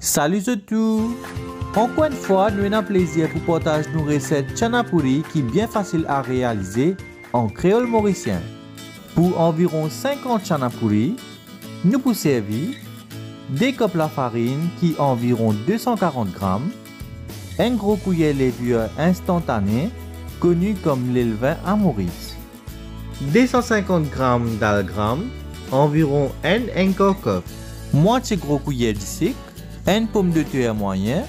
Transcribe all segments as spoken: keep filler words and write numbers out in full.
Sali zot tou! Ankor enn fwa, nou ena plezir pou partaz nou reset chana pouri ki bien fasil a realize an kreol morisien. Pou anviron sinkant chana pouri, nou pou servi de kop lafarinn ki anviron de san karant gram, enn gro kouyer levir instantane koni kom lelvin a Moris, de san sinkant gram dal gram, anviron enn ennkar kop, mwatie gro kouyer disik, enn pomdeter mwayin,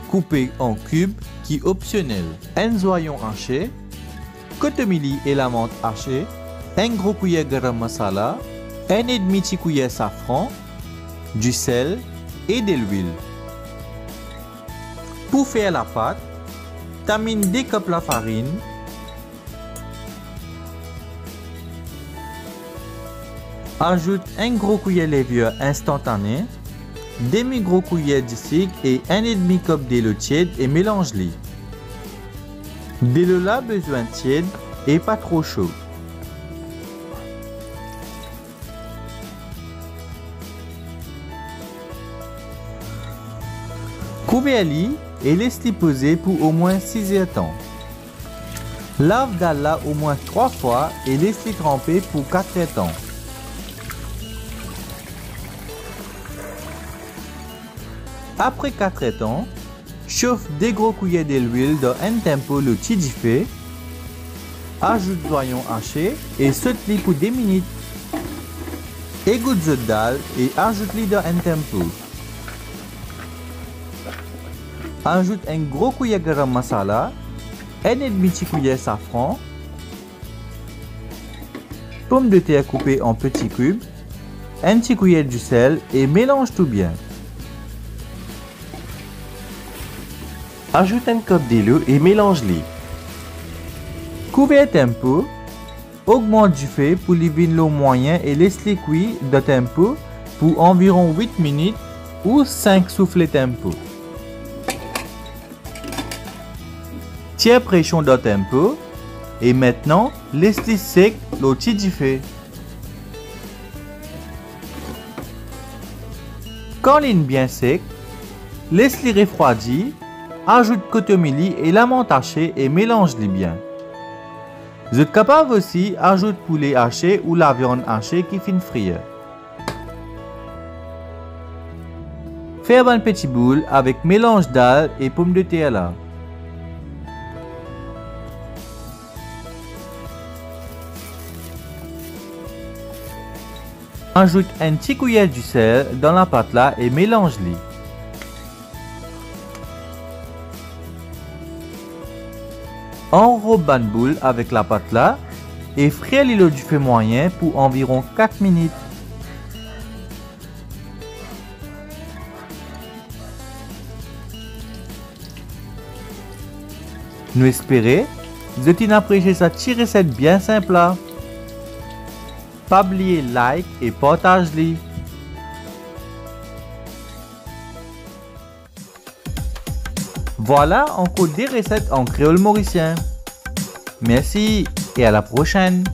koupe an kib ki opsionel, enn zwayon ase, kotomili e lamant ase, enn gro kouyer garam masala, enn edmi ti kouyer safran, disel e delwil. Pou fer lapat, taminn de kop lafarinn, azout enn gro kouyer levir instantane, demi gro kouyer disik e enn edmi kop delo tied e melanz li. Delo la bizin tied e pa tro so. Kouver li e les li poze pou omwin siz er tan. Lav dal la omwin trwa fwa e les li tranpe pou kat er tan. Apre kat er tan, sof de gro kouyer delwil dan enn tempo lor ti dife, azout zwayon ase e sot li pou de minit. Egout zot dal e azout li dan enn tempo. Azout enn gro kouyer garam masala, enn edmi ti kouyer safran, pomdeter koupe an peti kib, enn ti kouyer disel e melanz tou bien. Azout enn kop delo e melanz li. Kouver tempo, ogmant dife pou li vinn lor mwayin e les li kwi dan tempo pou anviron wit minit ou sink soufle tempo. Tir presion dan tempo e mintnan les li sek lor ti dife. Kan linn bien sek, les li refrwadi, azout kotomili e lamant ase e melanz li bien. Zot kapav osi azout poule ase ou laviann ase ki finn frir. Fer bann peti boul avek melanz dal e pomdeter la. Azout enn ti kouyer disel dan lapat la e melanz li. Anrob bann boul avek lapat la e frir li lor dife mwayin pou anviron kat minit. Nou espere zot inn apresie sa ti reset bien sinp la. Pa bliye like e partaz li. Vwala ankor de reset an kreol morisien. Mersi e a la prosenn.